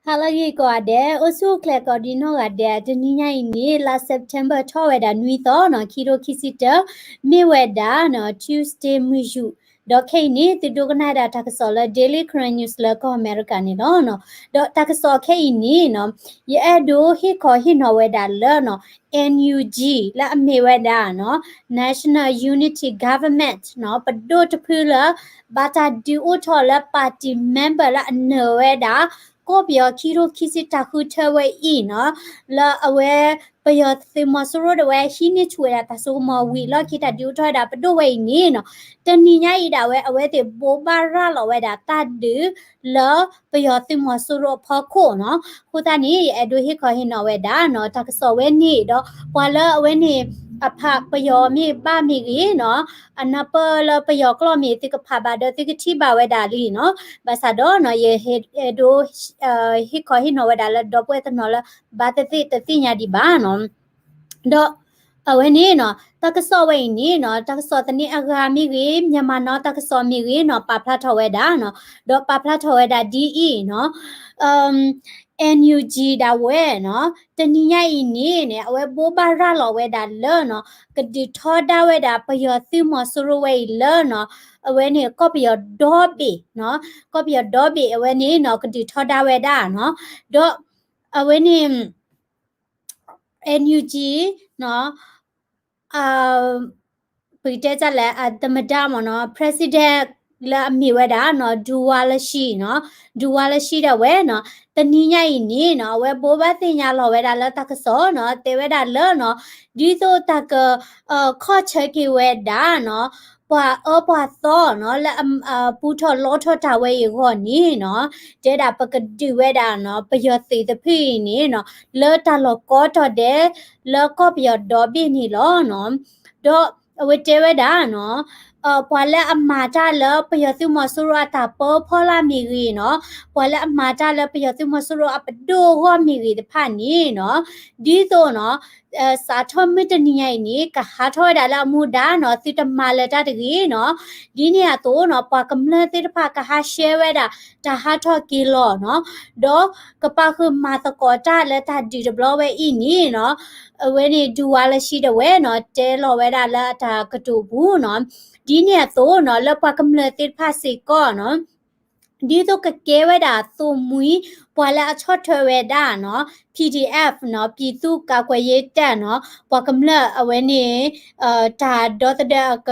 ဟါလၢအဂ့ၤကိးဂၤဒဲး, အိၣ်ဆူၣ်အိၣ်ချ့ကိးဒံနီၢ်ဂၤဒဲး, တနံၤညါအံၤန့ၣ် လါ September ထီၣ်ဝဲဒၣ်နွံသီနီၤ, ခံထိခံဆံတၢ, မ့ၢ်ဝဲဒၣ်နီၤ Tuesday မုၢ်ယူာ်, ဒီးခဲအံၤန့ၣ် သုဒိကနၣ်ဝဲဒၣ်တၢ်ကစီၣ်လၢ Daily Karen News လၢကီၢ်အမဲရကၤန့ၣ်လီၤ. ဒီးတၢ်ကစီၣ်ခဲအံၤန့ၣ်နီၤ, ယအဲၣ်ဒိးဟ့ၣ်ခီဟ့ၣ်နီၤဝဲဒၣ်လၢနီၤ NUG လၢအမ့ၢ်ဝဲဒၣ်နီၤ National Unity Government နီၤ, ပဒိၣ်တဖုလၢ ဘၣ်တၢ်ဒုးအိၣ်ထီၣ်လၢ party member လၢအနၢၤဝဲဒၣ် ကီၢ်ပယီၤခံထိခံဆံတၢ်ဃုထၢဝဲအံၤနီၤ, လၢအဝဲ ပယီၤသုးမီၤစိရိၤဒၣ်ဝဲ ဟံးန့ၢ်ဆူၣ်ဝဲဒၣ်တၢ်စိကမီၤဝံၤအလီၢ်ခံ တၢ်ဒုးအိၣ်ထီၣ်ဝဲဒၣ်ပဒိၣ်ဝဲအံၤန့ၣ်နီၤ, တနံၤညါအံၤဒၣ်ဝဲ အဝဲသ့ၣ်ဘိးဘၣ်ရၤလီၤဝဲဒၣ်တၢ်ဒုးလၢပယီၤသုးမီၤစိရိၤအဖီခိၣ်နီၤ. အဃိသတးန့ၣ် ယအဲၣ်ဒိးဟ့ၣ်ခီဟ့ၣ်နီၤဝဲဒၣ်နီၤ တၢ်ကစီၣ်ဝဲန့ၣ်ဒီး ပှၤလၢအဝဲန့ၣ် အဖးပယီၤမ့ၢ်ဘၣ်မ့ၢ်ဂ့ၤနီၤ, အနၢ်ပၢၢ်လၢပယီၤကျိာ်မ့ၢ် သုကဖးဘၣ်ဒီးသုကထံၣ်ဘၣ်ဝဲဒၣ်လံနီၤ. ဘၣ်ဆၣ်ဒီးနီၤ ယအဲၣ်ဒိး ဟ့ၣ်ခီဟ့ၣ်နီၤဝဲဒၣ်လၢဒီပုၢ်ဝဲၢ်တနီၤလၢ ဘၣ်သ့ၣ်သ့ၣ်တသ့ၣ်ညါဒံးဘၣ်နီၤ. ဒီးအဝဲန့ၣ်နီၤ တၢ်ကစီၣ်ဝဲအံၤန့ၣ်နီၤ တၢ်ကစီၣ်သန့အဂၤမ့ၢ်ဂ့ၤ, Myanmar Now တၢ်ကစီၣ်မ့ၢ်ဂ့ၤနီၤ ပာ်ဖျါထီၣ်ဝဲဒၣ်နီၤ, ဒီးပာ်ဖျါထီၣ်ဝဲဒၣ်ဒ်အံၤနီၤ, NUG ဒၣ်ဝဲနီၤ တနံၤညါအံၤန့ၣ်န့ၣ် အဝဲဘိးဘၣ်ရၤလီၤဝဲဒၣ်လၢနီၤ ကဒုးထီဒါဝဲဒၣ်ပယီၤသုးမီၤစိရိၤဝဲအံၤလၢနီၤ အဝဲန့ၣ်ကီၢ်ပယီၤဒီဘ့ၣ်နီၤ, ကီၢ်ပယီၤဒီဘ့ၣ်အဝဲန့ၣ်နီၤ ကဒုးထီဒါဝဲဒၣ်နီၤ, ဒီးအဝဲန့ၣ် NUG နီၤ ပကတဲတၢ်လဲၣ် အသမ္မတမ့ၢ်နီၤ president လၢအမ့ၢ်ဝဲဒၣ်နီၤ ဒူဝါလၢၡံနီၤ, ဒူဝါလၢၡံဒၣ်ဝဲနီၤ တနံၤညါအံၤန့ၣ်နီၤ အဝဲဘိးဘၣ်သ့ၣ်ညါလီၤဝဲဒၣ်လၢတၢ်ကစီၣ်နီၤ တဲဝဲဒၣ်လၢနီၤ ဒ်သိးတၢ်က ခီၣ်ဆၢက့ၤဝဲဒၣ်နီၤ ပှၤအၢပှၤသီနီၤ လၢအပူထီၣ်လီထီၣ်တၢ်ဝဲအံၤအဂီၢ်န့ၣ်နီၤ တဲဒၣ်ပကဒုးဝဲဒၣ်နီၤ ပယီၤသုးတဖုအံၤန့ၣ်နီၤ လၢတၢ်လီၢ်ကိးတီၤဒဲး လၢကီၢ်ပယီၤဒီဘ့ၣ်န့ၣ်လီၤနီၤ. ဒီးအဝဲတဲဝဲဒၣ်နီၤ ပှၤလၢအမၤတၢ်လၢပယီၤသုးမီၤစိရိၤအတၢ်ပၢဖီလာ်မ့ၢ်ဂ့ၤနီၤ, ပှၤလၢအမၤတၢ်လၢပယီၤသုးမီၤစိရိၤအပဒိၣ်အဂီၢ်မ့ၢ်ဂ့ၤတဖၣ်န့ၣ်နီၤ, ဒ်သိးနီၤ စးထီၣ်မုၢ်တနံၤညါအံၤန့ၣ် ကဟးထီၣ်ဝဲဒၣ်လၢအမူဒါနီၤ, သုတမၤလၢၤတၢ်တဂ့ၤနီၤ, ဒ်န့ၣ်အသိးနီၤ ပှၤကမျၢၢ်သ့ၣ်တဖၣ်ကဟးဆှဲဝဲဒၣ် တၢ်ဟးထီၣ်က့ၤလီၤနီၤ, ဒီးကပာ်ဃုာ်မၤသကိးတၢ်လၢတၢ်ဒုးတဘျီဝဲအံၤန့ၣ်နီၤ, အဝဲန့ၣ်ဒူဝါလၢၡံဒၣ်ဝဲနီၤ တဲလီၤဝဲဒၣ်လၢအတၢ်ကတိၤပူၤနီၤ, ဒ်န့ၣ်အသိးနီၤ လၢပှၤကမျၢၢ်သ့ၣ်တဖၣ်စ့ၢ်ကီးနီၤ ဒ်သိးကကဲဝဲဒၣ်သိၣ်မှံ ပှၤလၢအဆီၣ်ထွဲဝဲဒၣ်နီၤ PDF နီၤ ပြည်သူ့ကာကွယ်ရေးတပ်နီၤ ပှၤကမျၢၢ်အဝဲန့ၣ် တၢ်ဒီသဒၢအက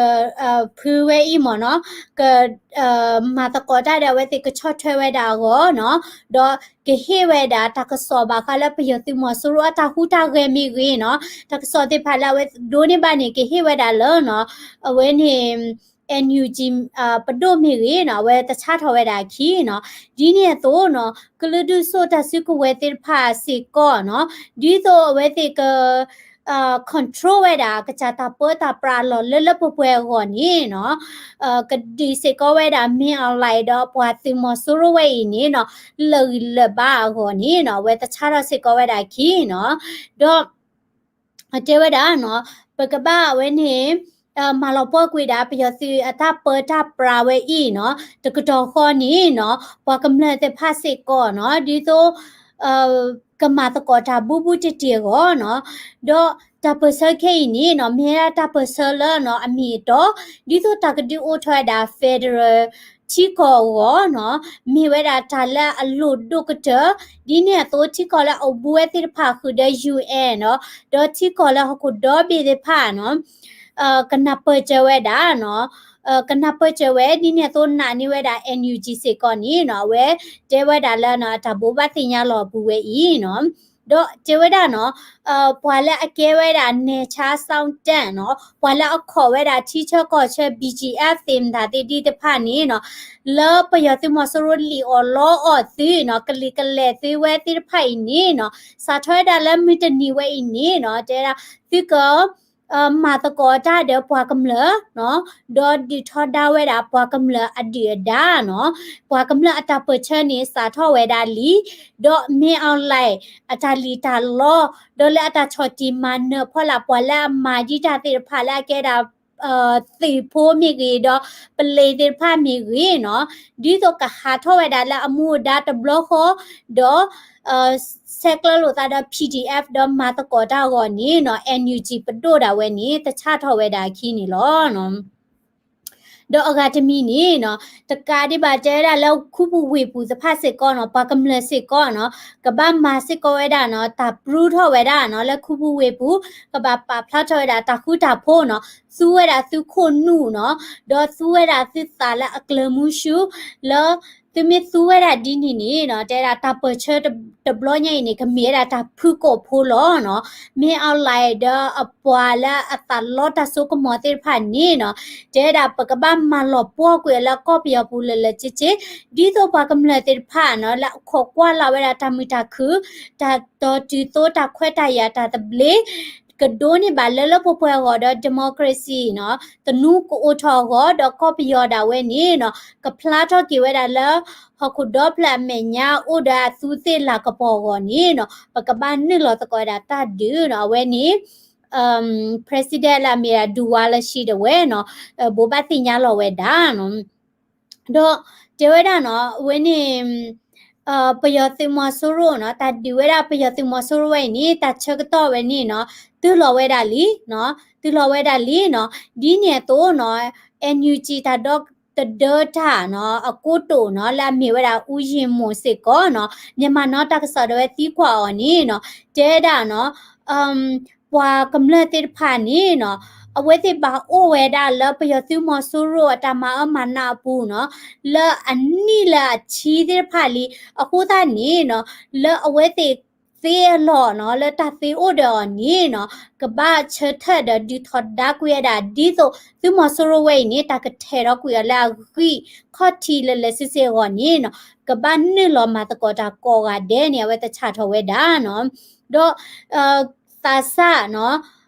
ဖုဝဲအံၤမ့ၢ်နီၤ က မၤသကိးတၢ်ဒီးအဝဲသ့ၣ်ကဆီၣ်ထွဲဝဲဒၣ်အဂီၢ်နီၤ ဒီးကဟ့ၣ်ဝဲဒၣ်တၢ်ကစီၣ်ဘၣ်ဃးလၢပယီၤသုးမီၤစိရိၤအတၢ်ဟူးတၢ်ဂဲၤမ့ၢ်ဂ့ၤနီၤ တၢ်ကစီၣ်သ့ၣ်တဖၣ်လၢအဝဲဒိးန့ၢ်ဘၣ်န့ၣ် ကဟ့ၣ်ဝဲဒၣ်လၢနီၤ အဝဲန့ၣ် NUG ပဒိၣ်မ့ၢ်ဂ့ၤနီၤ အဝဲတဆါထီၣ်ဝဲဒၣ်အခံနီၤ ဒ်န့ၣ်အသိးနီၤ ကလုာ်ဒူၣ်စိာ်တၢ်စုကဝဲၤသ့ၣ်တဖၣ်စ့ၢ်ကီးနီၤ ဒ်သိးအဝဲသ့ၣ်က control ဝဲဒၣ် ကစၢ်တၢ်ပၢတၢ်ပြးအလီၢ်လၢလၢပှဲၤပှဲၤအဂီၢ်န့ၣ်နီၤ ကဒုးစ့ၢ်ကီးဝဲဒၣ် မင်းအောင်လှိုင် ဒီးပှၤသုးမီၤစိရိၤဝဲအံၤန့ၣ်နီၤ လၢာ်ဂံၢ်လၢာ်ဘါအဂီၢ်န့ၣ်နီၤ အဝဲတဆါထီၣ်စ့ၢ်ကီးဝဲဒၣ်အခံနီၤ ဒီး တဲဝဲဒၣ်နီၤ ပကဘၣ်အဝဲန့ၣ် မၤလီၤပှီၢ်ကွံာ်ဒၣ် ပယီၤသုးအတၢ်ပၢတၢ်ပြးဝဲအံၤနီၤ တကတီၢ်ဃီန့ၣ်နီၤ ပှၤကမျၢၢ်သ့ၣ်တဖၣ်စ့ၢ်ကီးနီၤ ဒ်သိး ကမၤသကိးတၢ်ဘူးဘူးတံၢ်တံၢ်အဂီၢ်နီၤ ဒီးတၢ်ပၢၢ်ဆၢခဲအံၤန့ၣ်နီၤ မ့ၢ်ဝဲဒၣ်တၢ်ပၢၢ်ဆၢလၢနီၤ အမ့ၢ်အတီ ဒ်သိးတၢ်ကဒုးအိၣ်ထီၣ်ဝဲဒၣ် federal ထံကီၢ်အဂီၢ်နီၤ မ့ၢ်ဝဲဒၣ်တၢ်လၢအလိၣ်ဒိၣ်ကတၢၢ် ဒ်န့ၣ်အသိး ထံကီၢ်လၢအအိၣ်ဘူးဝဲသ့ၣ်တဖၣ်ဃုာ်ဒီး UN နီၤ ဒီးထံကီၢ်လၢဟီၣ်ခိၣ်ဒီဘ့ၣ်သ့ၣ်တဖၣ်နီၤ ကနၢ်ပၢၢ်စၢၤဝဲဒၣ်နီၤ ကနၢ်ပၢၢ်စၢၤဝဲ ဒ်န့ၣ်အသိးနာ်န့ၢ်ဝဲဒၣ် NUG စ့ၢ်ကီးန့ၣ်နီၤ အဝဲတဲဝဲဒၣ်လၢနီၤ အတၢ်ဘိးဘၣ်သ့ၣ်ညါလီၤအပူၤဝဲအံၤနီၤ ဒီးတဲဝဲဒၣ်နီၤ ပှၤလၢအကဲဝဲဒၣ် နယ်ခြားစောင့်တပ် နီၤ ပှၤလၢအခိးဝဲဒၣ်ထံဆၢကီၢ်ဆၢ BGF သ့ၣ်မတၤသ့ၣ်ဒ်တဖၣ်န့ၣ်နီၤ လၢပယီၤသုးမီၤစိရိၤလံၣ်အီၣ်လီအီၣ်သုနီၤ ကလံာ်ကလဲၢ်သုဝဲသ့ၣ်တဖၣ်အံၤန့ၣ်နီၤ စးထီၣ်ဝဲဒၣ်လၢမုၢ်တနံၤဝဲအံၤန့ၣ်နီၤ တဲဒၣ် သုက မၤသကိးတၢ်ဒီးပှၤကမျၢၢ်နီၤ ဒီးဒုးထီဒါဝဲဒၣ်ပှၤကမျၢၢ်အဒုၣ်အဒါနီၤ ပှၤကမျၢၢ်အတၢ်ပၢၢ်ဆၢန့ၣ် စးထီၣ်ဝဲဒၣ်လံ ဒီးမ့ၢ်အီၣ်လဲၣ် အတၢ်လံၣ်တၢ်လီ ဒီးလၢအတၢ်ဆီၣ်တံၢ်မၤနၢၤဖီလာ် ပှၤလၢအမၤဒံးတၢ်သ့ၣ်တဖၣ်လၢအကဲဒၣ် သုးဖိမ့ၢ်ဂ့ၤ ဒီးပလံၤသ့ၣ်တဖၣ်မ့ၢ်ဂ့ၤနီၤ, ဒ်သိးကဟးထီၣ်ဝဲဒၣ်လၢအမူအဒါတဘျီဃီ, ဒီး ဆဲးကျၢလိာ်သးဒီး P D F ဒီးမၤသကိးတၢ်အဂီၢ်န့ၣ်နီၤ N U G ပဒိၣ်ဒၣ်ဝဲန့ၣ် တဆၣ်ထီၣ်ဝဲဒၣ်အခံန့ၣ်လီၤ. ဒီးအဂၤတမံၤန့ၣ်နီၤ တကးဒံးဘၣ်တဲဝဲဒၣ်လၢခူပူၤဝ့ၢ်ပူၤသ့ၣ်တဖၣ်စ့ၢ်ကီးနီၤ ပှၤကမျၢၢ်စ့ၢ်ကီးနီၤ ကဘၣ်မၤစ့ၢ်ကီးဝဲဒၣ်နီၤ တၢ်ပရူထီၣ်ဝဲဒၣ်နီၤ လၢခူပူၤဝ့ၢ်ပူၤ ကဘၣ်ပာ်ဖျါထီၣ်ဝဲဒၣ်တၢ်ဃူတၢ်ဖိးနီၤ သူဝဲဒၣ်သုခိၣ်နူာ်နီၤ ဒီးသူဝဲဒၣ်သုသးလၢအကျၢၤမူဆူ လၢ သုမ့ၢ်သူဝဲဒၣ်ဒ်န့ၣ်န့ၣ်နီၤ တဲဝဲဒၣ်တၢ်ပၢၢ်ဆၢတဘျီညါအံၤန့ၣ် ကမ့ၢ်ဝဲဒၣ်တၢ်ဖုၣ်ကိာ်ဖိလီၤနီၤ မ့ၢ်အီၤလဲၣ်ဒီးအပှၤလၢအသးလီတၢ်စိကမီၤသ့ၣ်တဖၣ်န့ၣ်နီၤ တဲဝဲဒၣ်ပကဘၣ်မၤလီၤပှီၢ်ကွံာ်အီၤလၢကီၢ်ပယီၤပူၤလၢလၢာ်က့က့ ဒ်သိးပှၤကမျၢၢ်သ့ၣ်တဖၣ်နီၤ လၢအခိးကွၢ်လၢ်ဝဲဒၣ်တၢ်မုာ်တၢ်ခုၣ် တၢ်တီၤတုၤသိတၢ်ခွဲးတၢ်ယာ်တၢ်သဘျ့ ကဒိးန့ၢ်ဘၣ်လၢလၢပှဲၤပှဲၤအဂီၢ်ဒီး democracy နီၤ သနူကအိၣ်ထီၣ်အဂီၢ် ဒီးကီၢ်ပယီၤဒၣ်ဝဲန့ၣ်နီၤ ကဖျါထီၣ်က့ၤဝဲဒၣ်လၢ ဟီၣ်ခိၣ်ဒီဖျၢၣ်အမဲာ်ညါအိၣ်ဒီးအသူးသ့ၣ်လၤကပီၤအဂီၢ်န့ၣ်နီၤ ပကဘၣ်နုာ်လီၤသကိးဝဲဒၣ်တၢ်ဒုးနီၤ အဝဲန့ၣ် president လၢအမ့ၢ်ဒၣ် ဒူဝါလၢၡံတဝဲနီၤ ဘိးဘၣ်သ့ၣ်ညါလီၤဝဲဒၣ်နီၤ ဒီးတဲဝဲဒၣ်နီၤ အဝဲန့ၣ် ပယီၤသုးမီၤစိရိၤနီၤ တၢ်ဒုးဝဲဒၣ်ပယီၤသုးမီၤစိရိၤဝဲအံၤန့ၣ် တၢ်ဆၢကတီၢ်ဝဲန့ၣ်နီၤ တုၤလီၤဝဲဒၣ်လံနီၤ တုၤလီၤဝဲဒၣ်လံနီၤ ဒ်န့ၣ်အသိးနီၤ NUG တၢ်ဒီသဒၢတၢ်နီၤ အကိတိာ်နီၤ လၢအမ့ၢ်ဝဲဒၣ် ဦးယဉ်မွန် စ့ၢ်ကီးနီၤ မၠၣ်မၤနီတၢ်ကစီၣ်ဒၣ်ဝဲသံကွၢ်အီၤန့ၣ်နီၤ တဲဝဲဒၣ်နီၤ ပှၤကမျၢၢ်သ့ၣ်တဖၣ်န့ၣ်နီၤ အဝဲသ့ၣ်ဘၣ်အိၣ်ဝဲဒၣ်လၢပယီၤသုးမီၤစိရိၤအတၢ်မၤအၢမၤနးအပူၤနီၤ လၢအနံၣ်လၢအဆံသ့ၣ်တဖၣ်လံ အဃိသတးန့ၣ်နီၤ လၢအဝဲသ့ၣ်သ့အလီၢ်နီၤ လၢတၢ်သ့အိၣ်ဒီးအီၤန့ၣ်နီၤ ကဘၣ်ဆၢထၢၣ်ဒီးဒုးထီဒါကွံာ်ဝဲဒၣ် ဒ်သိးသုးမီၤစိရိၤဝဲအံၤန့ၣ် တၢ်ကထဲးထီၣ်ကွံာ်အီၤလၢအဂံၢ်ခီၣ်ထံးလၢလၢဆ့ဆ့အဂီၢ်န့ၣ်နီၤ ကဘၣ်နုာ်လီၤမၤသကိးတၢ်ကိးဂၤဒဲးန့ၣ် အဝဲတဆၣ်ထီၣ်ဝဲဒၣ်နီၤ ဒီး သးစၢ်နီၤ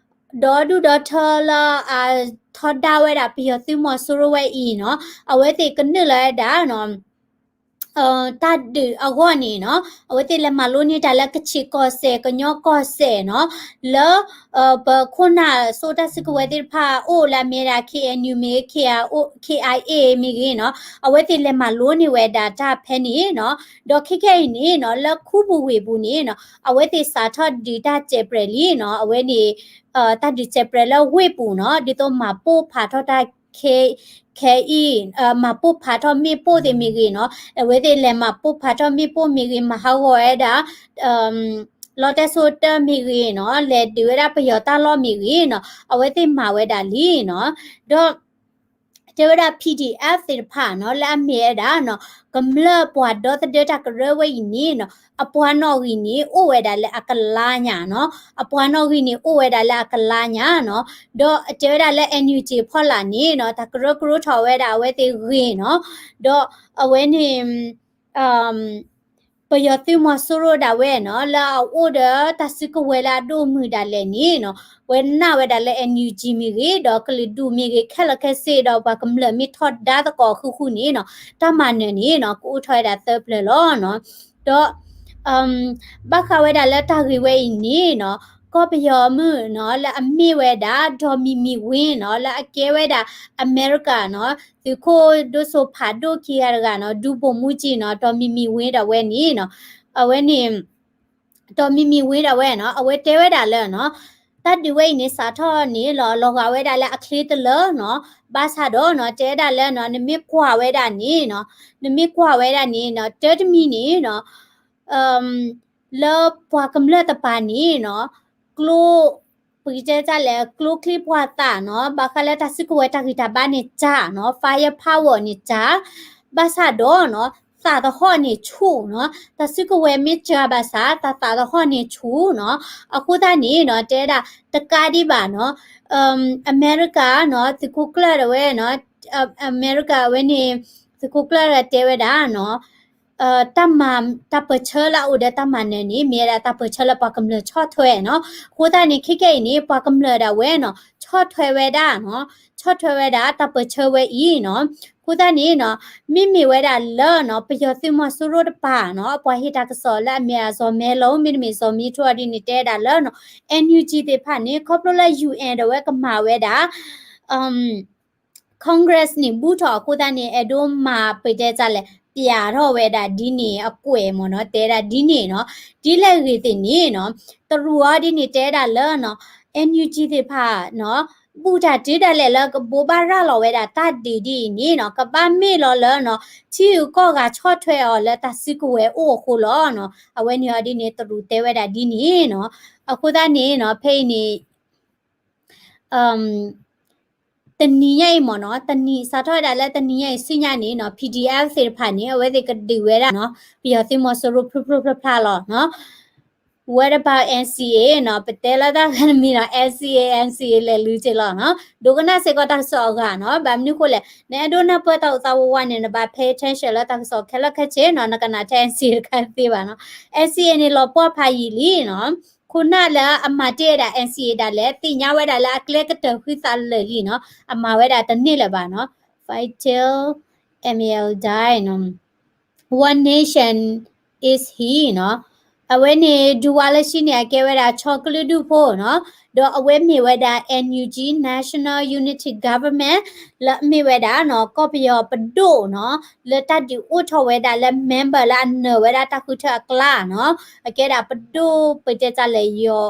ဒီဒူၣ်ဒီထၢလၢအထီဒါဝဲဒၣ်ပယီၤသုးမီၤစိရိၤဝဲအံၤနီၤ အဝဲသ့ၣ်ကနုာ်လီၤဝဲဒၣ်နီၤ တၢ်ဒုးအဂီၢ်န့ၣ်နီၤ အဝဲသ့ၣ်လဲၤမၤလိန့ၢ်တၢ်လၢကခ့ၣ်ကီၢ်စဲၣ် ကညီကီၢ်စဲၣ်နီၤ လၢ ပခိၣ်နၢ်စိာ်တၢ်စုကဝဲၤသ့ၣ်တဖၣ်အိၣ်လၢအမ့ၢ်ဝဲဒၣ် K N U မ့ၢ်ဂ့ၤ K I A မ့ၢ်ဂ့ၤနီၤ အဝဲသ့ၣ်လဲၤမၤလိန့ၢ်ဝဲဒၣ်တၢ်ဖဲန့ၣ်နီၤ ဒီးခဲခဲအံၤန့ၣ်နီၤ လၢခူပူၤဝ့ၢ်ပူၤန့ၣ်နီၤ အဝဲသ့ၣ်စးထီၣ်ဒုးတၢ်စဲးပြဲးလံနီၤ အဝဲန့ၣ် တၢ်ဒုးစဲးပြဲးလၢဝ့ၢ်ပူၤနီၤ ဒ်သိးမၤပိၢ်ဖးထီၣ်တၢ် ခဲအံၤ မၤပိၢ်ဖးထီၣ်မ့ၣ်ပိၢ်သ့ၣ်မ့ၢ်ဂ့ၤနီၤ အဝဲသ့ၣ်လဲၤမၤပိၢ်ဖးထီၣ်မ့ၣ်ပိၢ်မ့ၢ်ဂ့ၤ မၤဟးဂီၤဝဲဒၣ် လီတဲစိတၢ်မ့ၢ်ဂ့ၤနီၤ လဲၤဒုးဝဲဒၣ်ပယီၤတၢ်လီၢ်မ့ၢ်ဂ့ၤနီၤ အဝဲသ့ၣ်မၤဝဲဒၣ်လံနီၤ ဒီး တဲဝဲဒၣ် P D F သ့ၣ်တဖၣ်နီၤ လၢအမ့ၢ်ဝဲဒၣ်နီၤ ကမျၢၢ်ပှၤဒီသဒၢတၢ်ကရၢဝဲအံၤန့ၣ်နီၤ အပှၤနီၣ်ဂံၢ်န့ၣ် အိၣ်ဝဲဒၣ်လၢအကလါညါနီၤ အပှၤနီၣ်ဂံၢ်န့ၣ် အိၣ်ဝဲဒၣ်လၢအကလါညါနီၤ ဒီးတဲဝဲဒၣ်လၢ N U G ဖီလာ်န့ၣ်နီၤ တၢ်ကရၢကရိထီၣ်ဝဲဒၣ်အဝဲသ့ၣ်ဂ့ၤနီၤ ဒီးအဝဲန့ၣ် ပယီၤသုးမီၤစိရိၤဒၣ်ဝဲနီၤ လၢအအိၣ်ဒီးတၢ်စုကဝဲၤလၢအဒိၣ်မုၢ်ဒၣ်လဲာ်န့ၣ်နီၤ ဝဲနာ်ဝဲဒၣ်လၢ N U G မ့ၢ်ဂ့ၤ ဒီးကလုာ်ဒူၣ်မ့ၢ်ဂ့ၤ ခဲလၢာ်ခဲဆ့ဒီးပှၤကမျၢၢ်မ့ၢ်ထီဒါသကိးဃုာ်ဃုာ်န့ၣ်နီၤ တၢ်မၤနၢၤန့ၣ်နီၤ ကအိၣ်ထီၣ်ဝဲဒၣ်သၢပျၢၤလီၤနီၤ ဒီး ဘၣ်ဃးဝဲဒၣ်လၢတၢ်ဂ့ၢ်ဝဲအံၤန့ၣ်နီၤ ကီၢ်ပယီၤမုၣ်နီၤ လၢအမ့ၢ်ဝဲဒၣ် ဒီးမံၤမံၤဝ့နီၤ လၢအကဲဝဲဒၣ်အမဲရကၤနီၤ သုးခိၣ်ဒိၣ်စိဖးဒိၣ်ခံဂၤတဂၤနီၤ ဒူဘိၣ်မူကၠံနီၤ ဒီးမံၤမံၤဝ့ဒၣ်ဝဲန့ၣ်နီၤ အဝဲန့ၣ် ဒီးမံၤမံၤဝ့ဒၣ်ဝဲနီၤ အဝဲတဲဝဲဒၣ်လၢနီၤ တၢ်ဒုးဝဲအံၤန့ၣ် စးထီၣ်န့ၣ်လီၤ လီၤဂာ်ဝဲဒၣ်လၢအချ့တလၢနီၤ ဘၣ်ဆၣ်ဒီးနီၤ တဲဝဲဒၣ်လၢနီၤ နမ့ၢ်ကွၢ်ဝဲဒၣ်န့ၣ်နီၤ နမ့ၢ်ကွၢ်ဝဲဒၣ်န့ၣ်နီၤ တၢ်တမံၤန့ၣ်နီၤ လၢပှၤကမျၢၢ်တပၤန့ၣ်နီၤ ကျိ ပကတဲတၢ်လဲၣ် ကျိချံပှၤသးနီၤ ဘၣ်ဃးလၢတၢ်စုကဝဲၤတၢ်ဂံၢ်တၢ်ဘါန့ၣ်စှၤနီၤ firepower န့ၣ်စှၤ ဘၣ်ဆၣ်ဒီးနီၤ သးသဟီၣ်န့ၣ်ဆူၣ်နီၤ တၢ်စုကဝဲၤမ့ၢ်စှၤဘၣ်ဆၣ် တၢ်သးသဟီၣ်န့ၣ်ဆူၣ်နီၤ အဃိသတးန့ၣ်နီၤ တဲဒၣ်တကးဒံးဘၣ်နီၤ အမဲရကၤနီၤ သုးခိၣ်ကျၢၢ်ဒၣ်ဝဲနီၤ အမဲရကၤဝဲန့ၣ် သုးခိၣ်ကျၢၢ်ဒၣ်တဲဝဲဒၣ်နီၤ တၢ်မၤ တၢ်ပၢၢ်ဆၢလၢအအိၣ်ဒီးတၢ်မၤနၢၤန့ၣ် မ့ၢ်ဝဲဒၣ်တၢ်ပၢၢ်ဆၢလၢပှၤကမျၢၢ်ဆီၣ်ထွဲနီၤ အဃိသတးန့ၣ် ခဲကဲအံၤန့ၣ် ပှၤကမျၢၢ်ဒၣ်ဝဲနီၤ ဆီၣ်ထွဲဝဲဒၣ်နီၤ ဆီၣ်ထွဲဝဲဒၣ်တၢ်ပၢၢ်ဆၢဝဲအံၤနီၤ အဃိသတးန့ၣ်နီၤ မ့မ့ၢ်ဝဲဒၣ်လၢနီၤ ပယီၤသုးမီၤစိရိၤတပၤနီၤ ပှၤဟ့ၣ်တၢ်ကစီၣ်လၢအမ့ၢ်အစီၤမဲလီၤ မ့တမ့ၢ်စီၤမံထိအီၤဒ်န့ၣ် တဲဒၣ်လၢနီၤ NUG သ့ၣ်တဖၣ်န့ၣ် ခီဖျိလၢ UN ဒၣ်ဝဲကမၤဝဲဒၣ် Congress န့ၣ် ဘူးထီၣ်အဃိသတးန့ၣ် အဲၣ်ဒိးမၤပတဲတၢ်လဲၣ် ပျးထီၣ်ဝဲဒၣ်ဒ်န့ၣ်အကွဲးမ့ၢ်နီၤ တဲဒၣ်ဒ်န့ၣ်နီၤ ဒ်လဲၣ်ဂ့ၤသ့ၣ်န့ၣ်နီၤ တရူးအီၤဒ်န့ၣ်တဲဒၣ်လၢနီၤ NUG သ့ၣ်တဖၣ်နီၤ ဘူးတၢ်တုၤဒၣ်လဲာ်လၢကဘိးဘၣ်ရၤလီၤဝဲဒၣ်တၢ်ဒုးဒ်အံၤန့ၣ်နီၤ ကဘၣ်မ့ၢ်လီၤလၢနီၤ ထံဂုၤကီၢ်ဂၤဆီၣ်ထွဲအီၤလၢတၢ်စုကဝဲၤအိၣ်အဃိလီၤနီၤ အဝဲန့ၣ်အီၤဒ်န့ၣ် တရူးတဲဝဲဒၣ်ဒ်န့ၣ်နီၤ အဃိသတးန့ၣ်နီၤ ဖဲအံၤန့ၣ် တနံၤညါအံၤမ့ၢ်နီၤ တနံၤစးထီၣ်ဝဲဒၣ်လၢတနံၤညါအံၤဆူညါန့ၣ်နီၤ PDF သ့ၣ်တဖၣ်န့ၣ် အဝဲသ့ၣ်ကဒုးဝဲဒၣ်နီၤ ပယီၤသုးမီၤစိရိၤဖျိဖျိဖျါဖျါလီၤနီၤ What about NCA နီၤ ပတဲလၢတၢ်ဂၤတမံၤနီၤ NCA NCA လဲၤလူၤက့ၤလီၤနီၤ ဒိကနၣ်စ့ၢ်ကီးတၢ်ကစီၣ်အဂၤနီၤ ဘၣ်မနုၤဃိလဲၣ် နအဲၣ်ဒိးနၢ်ပၢၢ်တၢ်အိၣ်သးဝးဝးန့ၣ် နဘၣ် pay attention လၢတၢ်ကစီၣ်ခဲလၢာ်ခဲဆ့နီၤ နကနၣ်ထဲ NCA တခါသ့ဘၣ်နီၤ NCA န့ၣ် လီၤပှီၢ်ဖးယံာ်လံနီၤ ခိၣ်နၢ်လၢအမၤတ့ၢ်ဝဲဒၣ် NCA ဒၣ်လဲာ် သ့ၣ်ညါဝဲဒၣ်လၢအကျဲကတၢၢ်ဃံသးလၢာ်လံနီၤ အမၤဝဲဒၣ်တန့ၢ်လၢၤဘၣ်နီၤ Vital MAL die နီၤ What nation is he နီၤ အဝဲန့ၣ် ဒူဝါလၢၡံန့ၣ် အကဲဝဲဒၣ် ခၠီကလုာ်ဒူၣ်ဖိနီၤ ဒီးအဝဲမ့ၢ်ဝဲဒၣ် NUG National Unity Government လၢအမ့ၢ်ဝဲဒၣ်နီၤ ကီၢ်ပယီၤပဒိၣ်နီၤ လၢတၢ်ဒုးအိၣ်ထီၣ်ဝဲဒၣ်လၢ member လၢအနၢၤဝဲဒၣ်တၢ်ဃုထၢအကျါနီၤ အကဲဒၣ်ပဒိၣ်ပတဲတၢ်လဲၣ်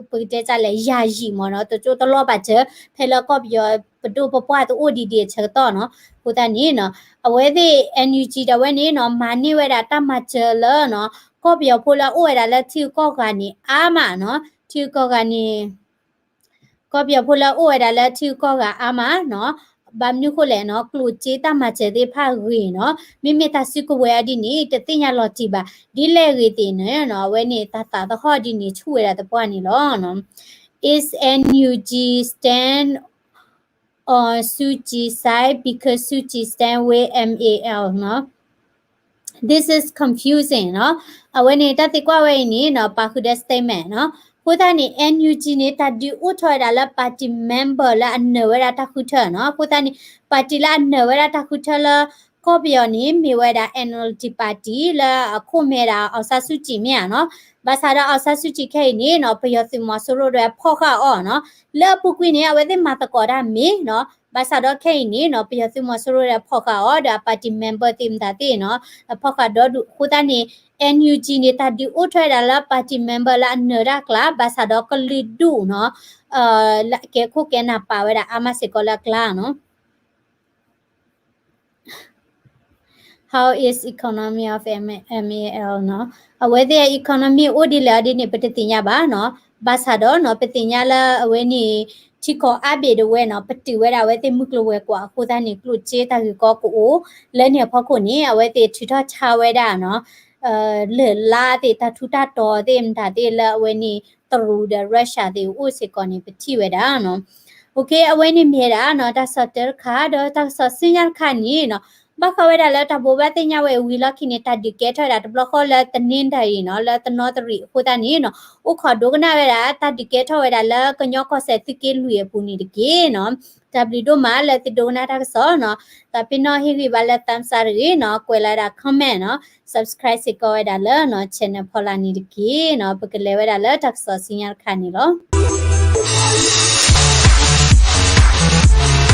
ပတဲတၢ်လဲၣ် ယၤယံာ်မ့ၢ်နီၤ တကၠိတလီၢ်ဘၣ်စၢၤ ဖဲလၢကီၢ်ပယီၤပဒိၣ်ပပှၢ်တအိၣ်ဒံးဒံးအဆၢကတီၢ်နီၤ အဃိသတးန့ၣ်နီၤ အဝဲသ့ၣ် NUG ဒၣ်ဝဲန့ၣ်နီၤ မၤန့ၢ်ဝဲဒၣ်တၢ်မၤစၢၤလၢနီၤ ကီၢ်ပယီၤဖိလၢအအိၣ်ဝဲဒၣ်လၢထံဂုၤကီၢ်ဂၤန့ၣ်အါမးနီၤ ထံဂုၤကီၢ်ဂၤန့ၣ် ကီၢ်ပယီၤဖိလၢအအိၣ်ဝဲဒၣ်လၢထံဂုၤကီၢ်ဂၤအါမးနီၤ ဘၣ်မနုၤဃိလဲၣ်နီၤ ကျိၣ်စ့တၢ်မၤစၢၤသ့ၣ်တဖၣ်ဂ့ၤနီၤ မ့မ့ၢ်တၢ်စုကဝဲၤအီၤဒ်န့ၣ် တသ့ၣ်ညါလီၤတံၢ်ဘၣ် ဒ်လဲၣ်ဂ့ၤသ့ၣ်န့ၣ်နီၤ အဝဲန့ၣ်တၢ်သးသဟီၣ်ဒ်န့ၣ်ဆူၣ်ဝဲဒၣ်သပှၢ်န့ၣ်လီၤနီၤ Is NUG stand on Suu Kyi side because Suu Kyi stand with M A L နီၤ This is confusing နီၤ အဝဲန့ၣ်တၢ်သံကွၢ်ဝဲအံၤန့ၣ်နီၤ ပာ်ဃုာ်ဒီး statement နီၤ အဃိသတးန့ၣ် NUG န့ၣ် တၢ်ဒုးအိၣ်ထီၣ်ဝဲဒၣ်လၢ party member လၢအနၢၤဝဲဒၣ်တၢ်ဃုထၢနီၤ အဃိသတးန့ၣ် party လၢအနၢၤဝဲဒၣ်တၢ်ဃုထၢလၢ ကီၢ်ပယီၤန့ၣ် မ့ၢ်ဝဲဒၣ် NLD party လၢအခိၣ်မဲဒၣ် အောင်ဆန်းစုကြည် မ့ၢ်ဧါနီၤ ဘၣ်ဆၣ်ဒီး အောင်ဆန်းစုကြည် ခဲအံၤန့ၣ်နီၤ ပယီၤသုးမီၤစိရိၤဒီးဖီၣ်ဃာ်အီၤနီၤ လၢအပူၤကွံာ်န့ၣ် အဝဲသ့ၣ်မၤသကိးတၢ်မ့ၢ်နီၤ ဘၣ်ဆၣ်ဒီးခဲအံၤန့ၣ်နီၤ ပယီၤသုးမီၤစိရိၤဒီးဖီၣ်ဃာ်အီၤဒီးအ party member သ့ၣ်မတၤသ့ၣ်နီၤ ဖီၣ်ဃာ်ဒီဒူၣ်အဃိသတးန့ၣ် NUG န့ၣ် တၢ်ဒုးအိၣ်ထီၣ်ဝဲဒၣ်လၢ party member လၢအနၢၤတၢ်ကျါ ဘၣ်ဆၣ်ဒီးကလုာ်ဒူၣ်နီၤ လၢအကဲခိၣ်ကဲနၢ်ပာ်ဝဲဒၣ်အါမးစ့ၢ်ကီးလၢအကျါနီၤ How is economy of M A L နီၤ အဝဲသ့ၣ်အ economy အိၣ်ဒ်လဲၣ်အီၤဒ်န့ၣ် ပတသ့ၣ်ညါဘၣ်နီၤ ဘၣ်ဆၣ်ဒီးနီၤ ပသ့ၣ်ညါလၢအဝဲန့ၣ် ထံကီၢ်အါဘ့ၣ်ဒၣ်ဝဲနီၤ ပတုာ်ဝဲဒၣ်အဝဲသ့ၣ်မုၢ်ကျိၤဝဲၤကွာ်အဃိသတးန့ၣ် ကျိၣ်စ့တၢ်ဂ့ၢ်ကီကအိၣ် လၢန့ၣ်အဖီခိၣ်န့ၣ် အဝဲသ့ၣ်ထုးထီၣ်ဆါဝဲဒၣ်နီၤ လၢၢ်လါသ့ၣ် တၢ်ထူးတၢ်တီၤသ့ၣ်မတၤသ့ၣ်လၢအဝဲန့ၣ် တရူးဒီး Russia သ့ၣ်အိၣ်စ့ၢ်ကီးန့ၣ် ပထံၣ်ဝဲဒၣ်နီၤ Okay အဝဲန့ၣ်မ့ၢ်ဝဲဒၣ်နီၤ တၢ်ကစီၣ်တၢတခါ ဒီးတၢ်ကစီၣ်ဆူညါတခါန့ၣ်နီၤ ဘၣ်ဃးဝဲဒၣ်လၢတၢ်ဘိးဘၣ်သ့ၣ်ညါဝဲဝံၤလီၢ်ခံန့ၣ် တၢ်ဒုးကဲထီၣ်ဝဲဒၣ်တဘျီဃီလၢတနင်္သာရီနီၤ လၢတနီသရံၣ်အဃိသတးန့ၣ်နီၤ အိၣ်ခိးဒိကနၣ်ဝဲဒၣ် တၢ်ဒုးကဲထီၣ်ဝဲဒၣ်လၢကညီကီၢ်စဲၣ်သုးက့လွံၢ်အပူၤန့ၣ်တက့ၢ်နီၤ တၢ်ဘျုးဒိၣ်မးလၢသုဒိကနၣ်တၢ်ကစီၣ်နီၤ တၢ်ပ့ၤနီၣ်ဟ့ၣ်ဂံၢ်ဘါလၢ thumbs up တဂ့ၤနီၤ ကွဲးလီၤဝဲဒၣ် comment နီၤ subscribe စ့ၢ်ကီးဝဲဒၣ်လၢနီၤ channel ဖီလာ်န့ၣ်တက့ၢ်နီၤ ပကလဲၤဝဲဒၣ်လၢတၢ်ကစီၣ်ဆူညါတခါန့ၣ်လီၤ.